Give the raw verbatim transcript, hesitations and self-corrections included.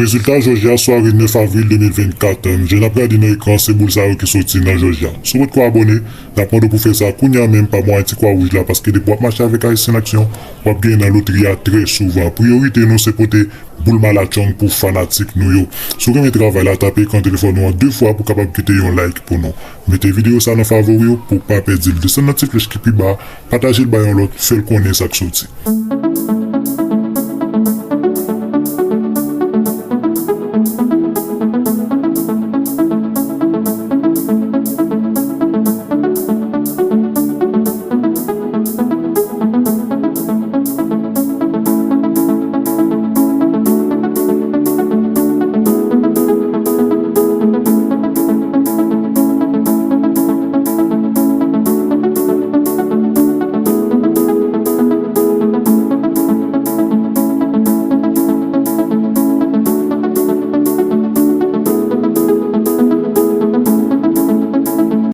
Rezilta Jòji a, sware nèf avril de mil vennkat. Jan n ap gade nan ekran, se boul sa yo ki soti nan Jòji a. Si w potko abòne, n ap mande w pou fè sa kounye a menm pa mwayen ti kwa wouj la, paske depi w ap mache avèk Ayisyen Aksyon, w ap genyen nan lotri a trè souvan. Priyorite nou se pote boul malatchong pou fanatik nou yo. Si w renmen travay la, tape ekran telefòn ou an de fwa pou w kapab kite yon like pou nou. Mete videyo sa nan favori w pou w pa pèdi l. Desann nan ti flèch ki pi ba a, pataje l bay yon lòt, fè l konnen sa k soti.